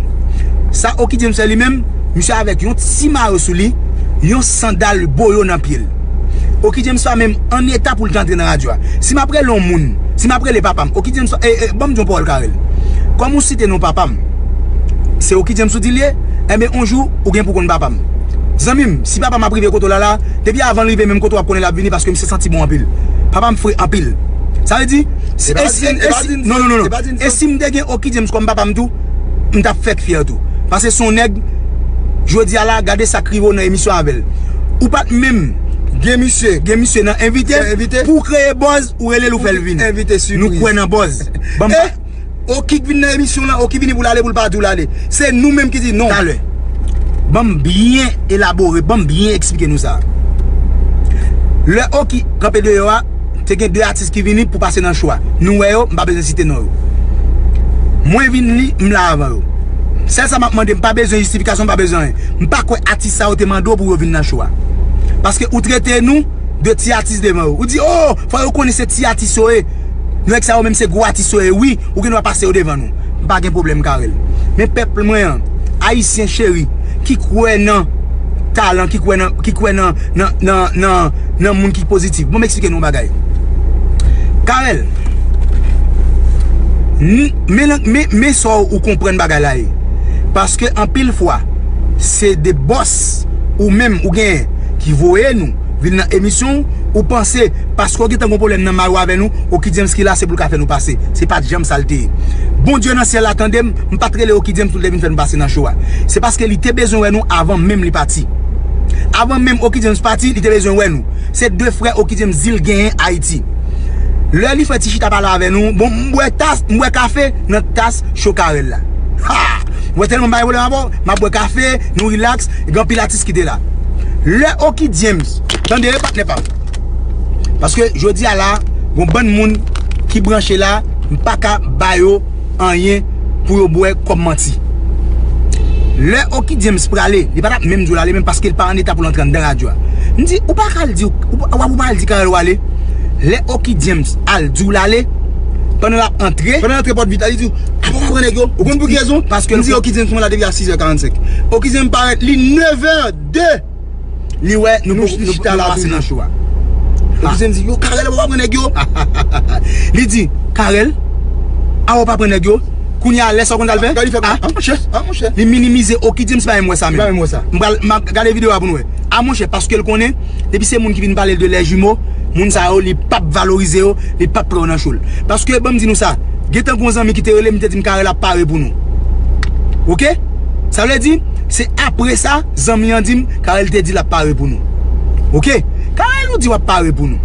Sa Oky James fè li menm, misye avèk yon ti mayo sou li, yon sandal boyo nan pye l. Oky James pa menm an eta pou l te antre nan radyo a. Si m ap rele yon moun, si m ap rele papa m, Oky James, e, e, ban m di yon pawòl Carel. Kòm ou site non papa m, se Oky James ou di l ye, enben, yon jou, ou gen pou konn papa m. Zanmi m, si papa m ap rive kote w la la, depi avan l rive menm kote w ap konnen l ap vini paske misye santi bon anpil. Papa m fre anpil. Sa vle di, si, e pa e pa si, di, e e pa si, di non, non, non, e non. Pa di E sa. Si m te gen Oky James kòm papa m tou, m t ap fèk fyè tou. Paske se yon nèg, jodi a la, gade sa k rive w nan emisyon avè l. Ou pa t menm gen misye, gen misye nan envite, nan envite, pou w kreye buzz, ou rele l, ou fè l vini. Envite sipriz. Nou kwè nan buzz. Ban m Eh! Oky k vin nan emisyon lan, Oky vini pou l ale, pou l pa di w l ale. Se nou menm ki di non. Talè. Ban m byen elabore, ban m byen eksplike nou sa. Lè Oky kanpe deyò a, te gen de atis ki vini pou pase nan show a. Nou wè yo, m pa bezwen site non yo. Mwen vin li, m la avan yo. Sèl sa m ap mande, m pa bezwen jistifikasyon, m pa bezwen anyen. M pa kwè atis sa yo te mande w pou yo vin nan show a. Paske ou trete nou de ti atis devan yo. Ou di, oh, fò yo konnen se ti atis yo ye. Nèg sa yo menm se gwo atis yo ye, wi. Ou gen dwa pase yo devan nou. M pa gen pwoblèm, Carel. Men pèp mwen an, Ayisyen cheri, ki kwè nan talan, ki kwè nan, ki kwè nan, nan, nan, nan, nan moun ki pozitif. Bon, m eksplike nou yon bagay. Carel, n-, men, men, men sa w ou konprann bagay la ye. Paske anpil fwa, se de bòs ou menm ou genyen ki voye nou vin nan emisyon w, ou panse paske w gentan gon pwoblèm nan may ou avè nou, Oky James ki la se pou l ka fè nou pase. Se pa t janm sa l te ye. Bondye nan syèl la tande m, m pa t rele Oky James pou l te vin fè nou pase nan show a. Se paske li te bezwen wè nou avan menm li pati. Avan menm Oky James pati, li te bezwen wè nou. Se de frè Oky James di l genyen Ayiti. Lè li fè ti chita pale avè nou, bon, m bwè tas, m bwè kafe nan tas cho Carel la. Ha! Mwen tèlman bay pwoblèm avè w, m ap bwè kafe, nou rilaks, gen anpil atis ki te la. Lè Oky James, tande, patnè pa m. Paske jodi a la, gon bann moun ki branche la, m pa ka ba yo anyen pou yo bwè kòm manti. Lè Oky James prale, li pa t ap menm di w l ale menm paske l pa an eta pou l antre anndan radyo a. M di, ou pa ka al di, ou pa, w ap ou pa al di Carel w ale. Lè Oky James al di w l ale, pandan l ap antre. Pandan l antre pòt vit la, li di, apa w pa pran nèg yo? Ou konn pou ki rezon? Paske m di Oky James mwen la depi a sis è karannsenk. Oky James parèt, li nèf è de. Li wè nou poko nou poko pase nan show a. Epi se m di, yo, Carel, ou pa pran nèg yo? Li di, Carel, a ou pa pran nèg yo? Kounye a, lè sa w konn sa l fè? Gade li fè, a, monchè, a, monchè. Li minimize Oki James, pa menm wè sa menm. Pa menm wè sa. M pral, m ap gade videyo a pou nou wè. A, monchè, paske l konnen, depi se moun ki vin pale l de les jumeaux, moun sa yo, li p ap valorize yo, li p ap pran yo nan show l. Paske, ban m di nou sa, gentan gon zanmi ki te rele m, te di m, Carel ap pare pou nou. Oke? Sa vle di, se apre sa, zanmi an di m, Carel te di l ap pare pou nou. Oke? Carel, ou di w ap pare pou nou.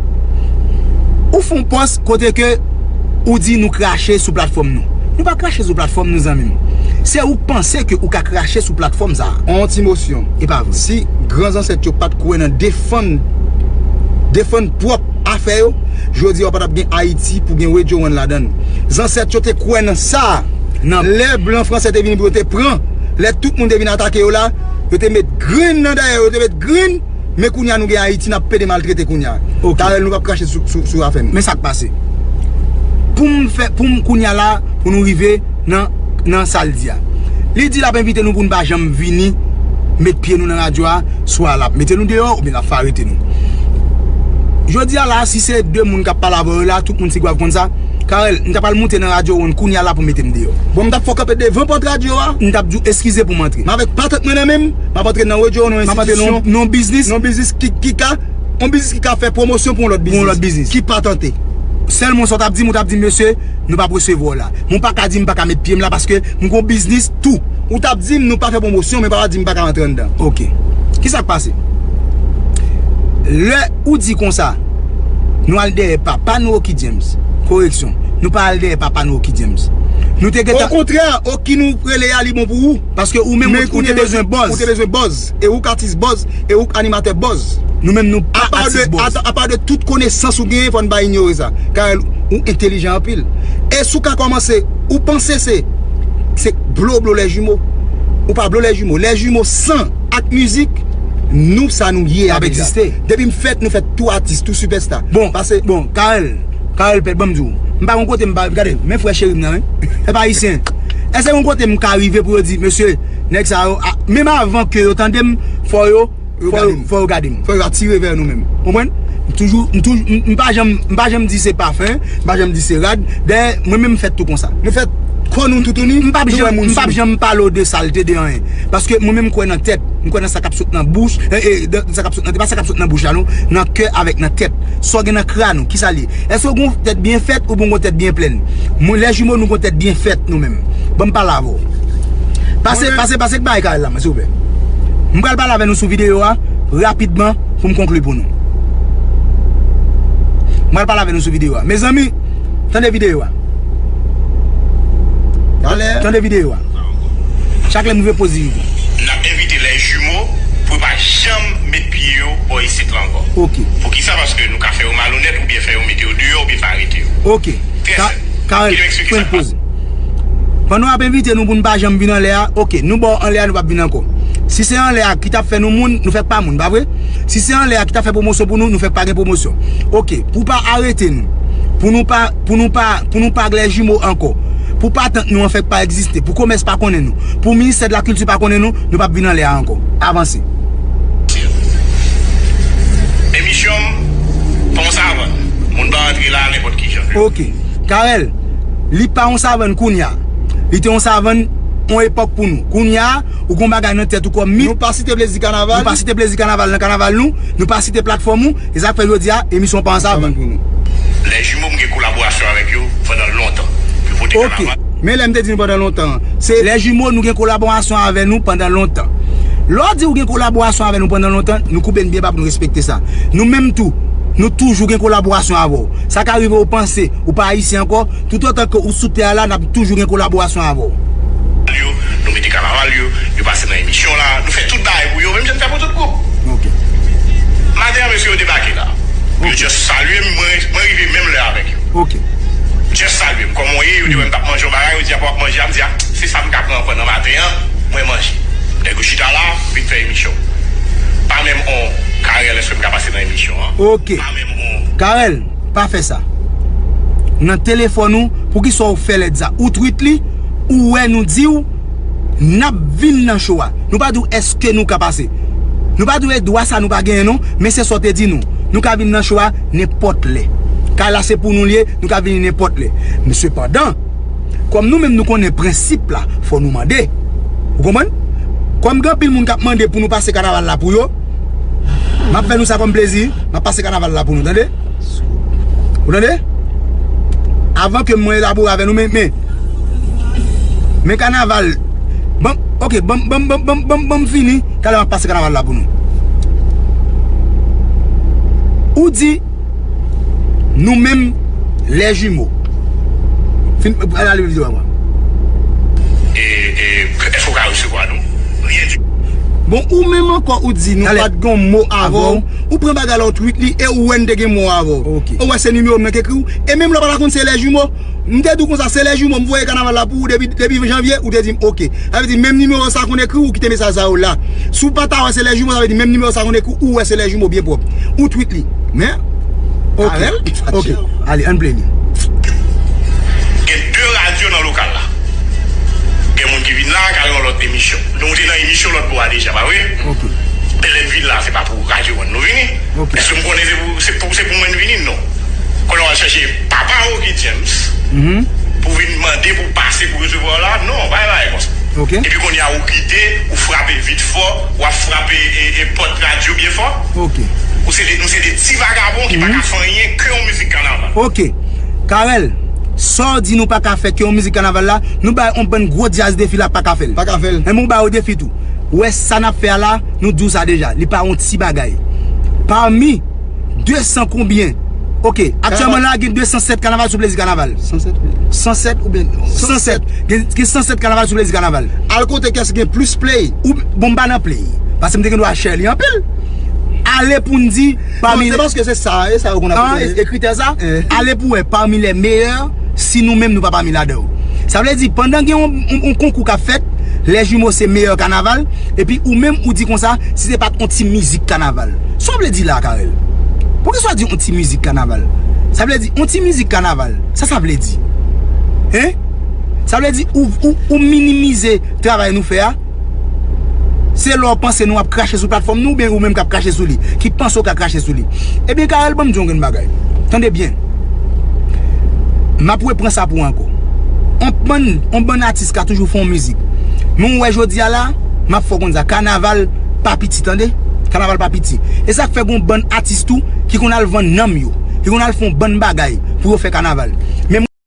Ou fè yon pòs kote ke ou di nou krache sou platfòm nou. Nou pa krache sou platfòm nou, zanmi m. Se ou k panse ke ou ka krache sou platfòm sa a. On ti mosyon. E pa vre. Si gran zansèt yo pa t kwè nan defann, defann pwòp afè yo, jodi a w pa t ap gen Ayiti pou gen Radio One ladan l. Zansèt yo te kwè nan sa. Nan lè blan fransè te vini pou yo te pran, lè tout moun te vin atake yo la, yo te met grenn nan dèyè yo, yo te met grenn, men kounye a nou gen Ayiti, n ap pede maltrete kounye a. Ok. Carel, nou p ap krache sou, sou, sou afè nou. Men sa k pase. Pou m fè, pou m kounye a la, pou nou rive nan, nan sa l di a. Li di l ap envite nou pou n pa janm vini met pye nou nan radyo a, swa l ap mete nou deyò oubyen l ap fè arete nou. Jodi a la, si se de moun k ap pale avè w la, tout moun Tigwav konn sa, Carel, m ta pral moute nan radyo One kounye a la pou mete m deyò. Bon, m t ap fè w kanpe devan pòt radyo a. M t ap di w eskize pou m antre. Men avèk patant mwen nan men m, m ap antre nan radyo One, yon enstitisyon, nan yon biznis, nan yon biznis ki, ki ka, yon biznis ki ka fè pwomosyon pou yon lòt biznis. Pou yon lòt biznis. Ki patante. Sèlman sa w t ap di m, ou t ap di m, mesye, nou p ap resevwa w la. Men w pa ka di m pa ka met pye m la paske m gon biznis tou. Ou t ap di m nou pa fè pwomosyon, men pa di m pa ka rantre anndan. Ok. Kisa k pase? Lè ou di konsa, nou al dèyè papa nou Oki James. Koreksyon. Nou pa al dèyè papa nou Oki James. Nou te gentan. Okontrè, Oki nou rele a li bon pou ou. Paske ou menm ou te bezwen buzz. Ou te bezwen buzz. E ou k atis buzz. E ou k animatè buzz. Nou menm nou pa atis buzz. Apa de tout konesans ou genyen, fò n pa inyore sa. Carel, ou entelijan anpil. E si w ka kòmanse, ou panse se, se blo blo les jumeaux. Ou pa blo les jumeaux. Les jumeaux san ak mizik, nou sa nou ye a deja. Depi m fèt, nou fèt tou atis, tou sipèsta. Bon, pase bon, Carel, Carel Pèt, ban m di w. M pa gon kote m pa, gade, men frè cheri m nan, wi. E pa ayisyen. Èske gon kote m ka rive pou yo di, mesye, nèg sa yo, a, menm avan ke yo tande m, fò yo, fò yo, fò yo gade m. Fò yo atire vè nou menm. Konprann? M toujou, m toujou, m, m pa janm, m pa janm di se pa fen, m pa janm di se rad. Dayè, mwen menm m fèt tou konsa. Nou fèt kò nou toutouni, m p ap janm, m p ap janm pale w de salte, de anyen. Paske mwen menm m kwè nan tèt, m kwè nan sa k ap sot nan bouch, e, e, de, sa k ap sot nan, se pa sa k ap sot nan bouch la non, nan kè avèk nan tèt. Sa w gen nan kràn ou, kisa l ye? Èske w gen yon tèt byen fèt oubyen w gen yon tèt byen plèn? Mwen, les jumeaux, nou gen yon tèt byen fèt nou menm. Ban m pale avè w. Pase, pase, pase k bay Carel la, mwen, silvouplè. M pral pale avè nou sou videyo a, rapidman, pou m konkli pou nou. M pral pale avè nou sou videyo a. Mezanmi, tande videyo a. Tande videyo a. Chak lè m rive poze yo. N ap envite les jumeaux pou yo pa janm met pye yo bò isit la ankò. Ok. Poukisa? Paske nou ka fè yo malonèt oubyen fè yo mete yo deyò oubyen fè arete yo. Ok. Trè senp. Carel, pran poz. Pandan w ap envite nou pou n pa janm vin anlè a, ok, nou ba w anlè a, nou p ap vin ankò. Si se anlè a ki t ap fè nou moun, nou fèk pa moun, pa vre? Si se anlè a ki t ap fè pwomosyon pou nou, nou fèk pa gen pwomosyon. Ok, pou pa arete nou, pou nou pa, pou nou pa, pou nou pa les jumeaux ankò, pou patant nou an fèk pa egziste, pou komès pa konnen nou, pou ministè de la kilti pa konnen nou, nou p ap vin anlè a ankò. Avanse. Emisyon m, pa yon savann. Moun pa antre la nenpòt ki jan. Ok. Carel, li pa yon savann kounye a. Li te yon savann yon epòk pou nou. Kounye a, ou gon bagay nan tèt ou kòm mit. Nou pa site plezi kanaval. Nou pa site plezi kanaval nan kanaval nou. Nou pa site platfòm ou. E sa k fè jodi a, emisyon pa yon savann pou nou. Les jumeaux, m gen kolaborasyon avèk yo pandan lontan. Yo pote kanaval. Ok. Men lè m te di nou pandan lontan an, se les jumeaux, nou gen kolaborasyon avè nou pandan lontan. Lè w di w gen kolaborasyon avè nou pandan lontan, nou koupe n byen ba pou nou respekte sa. Nou menm tou, nou toujou gen kolaborasyon avè w. Sa ka rive w panse ou pa ayisyen ankò, toutotan ke ou sou tè a la, n ap toujou gen kolaborasyon avè w. Yo, nou mete kanaval yo, yo pase nan emisyon la, nou fè tout bagay pou yo, menm jan n fè pou tout gwoup. Ok. Maten an, mesye yo debake la. Yo just salye m, mwen, mwen rive menm lè avèk yo. Ok. Just salye m. Kòman w ye? Yo di wè m t ap manje yon bagay, yo di apa w ap manje a, m di a, se sa m ka pran pandan maten an, mwen manje. Nèg yo chita la, vin fè emisyon. Pa menm on, Carel, èske m ka pase nan emisyon an? Ok. Pa menm on. Carel, pa fè sa. Nan telefòn ou, poukisa w fè lèd sa? Ou tweet li, ou wè nou di w, n ap vin nan show a. Nou pa di w èske nou ka pase. Nou pa di w e dwa sa nou pa genyen non, men se sa w te di nou. Nou ka vin nan cho a nenpòt lè. Kay la se pou nou l ye, nou ka vini nenpòt lè. Men sepandan, kòm nou menm nou konnen prensip la, fò nou mande. Ou konprann? Kòm gen anpil moun k ap mande pou nou pase kanaval la pou yo, m ap fè nou sa kòm plezi, m ap pase kanaval la pou nou, tande? Ou tande? Avan ke mwen elabore avè nou, men, men, men kanaval, ban, ok, ban, ban, ban, ban, ban, ban m fini, talè m ap pase kanaval la pou nou. Ou di, nou menm, les jumeaux. Fin, al ale videyo a. E, e, èske w ka resevwa nou? Ryen ditou. Bon, ou menm ankò, ou di nou pa t gen mo avè w. Ou pran bagay la, ou tweet li, e ou wè n te gen mo avè w. Ok. Ou wè se nimewo m nan k ekri w. E menm lè w pa ta konn se les jumeaux, m te di w konsa, se les jumeaux, m voye kanaval la pou ou depi, depi janvye, ou te di m ok. Sa vle di, menm nimewo sa konn ekri w, ou kite mesaj sa yo la. Si w pa ta wè se les jumeaux, sa vle di, menm nimewo sa konn ekri w, ou wè se les jumeaux byen pwòp. Ou tweet li. Men, ok, Carel, ok. Ale, ann play li. Gen de radyo nan lokal la. Gen moun ki vin la, k al nan lòt emisyon. Nou te nan emisyon lòt bò a deja, pa vre? Ok. E lè n vin la, se pa pou radyo an nou vini. Ok. Èske m konnen se pou, se pou, se pou mwen n vini? Non. Konnen w al chèche papa Rocky James pou vin mande pou pase pou resevwa w la? Non, pa yon bagay konsa. Ok. Epi kounye a ou kite, ou frape vit fò, w ap frape e, e pòt radyo byen fò. Ok. Ou se de, nou se de ti vagabon ki pa ka fè anyen ke yon mizik kanaval. Ok. Carel, sa w di nou pa ka fè ke yon mizik kanaval la, nou bay yon bann gwo djaz defi la pa ka fè l. Pa ka fè l. Enben, ou ba yo defi tou. Ou wè sa n ap fè a la, nou di w sa deja. Li pa yon ti bagay. Pami de san konbyen? Ok, aktyèlman la, gen de san sèt kanaval sou Plezi Kanaval. San sèt, wi. San sèt oubyen san sèt. San sèt. Gen, gen san sèt kanaval sou Plezi Kanaval. Al kote kès gen plis play. Ou, bon, m pa nan play. Paske m te gen dwa share li anpil. Ale pou n di, pami... Non, se paske se sa, e sa yo konn ap... Ah, e, e kritè sa? Eh. Ale pou wè, pami les meilleurs, si nou menm nou pa pami ladan yo. Sa vle di, pandan gen yon, yon, yon konkou k ap fèt, les jumeaux se meyè kanaval, epi ou menm ou di konsa, si se pa t yon ti mizik kanaval. Sa w vle di la, Carel? Poukisa w di yon ti mizik kanaval? Sa vle di, yon ti mizik kanaval, sa sa vle di? Hein? Sa vle di, ou, ou, ou minimize travay nou fè a? Se lè w panse nou ap krache sou platfòm nou, oubyen ou menm k ap krache sou li, ki panse w ka krache sou li. Ebyen, Carel, ban m di w yon grenn bagay. Tande byen. M ap repran sa pou w ankò. On bann, on bann atis ka toujou fè yon mizik. Men w wè jodi a la, m ap fè w konn sa. Kanaval pa piti, tande. Kanaval pa piti. E sa k fè gon bann atis tou ki konn al vann nanm yo, ki konn al fè yon bann bagay pou yo fè kanaval.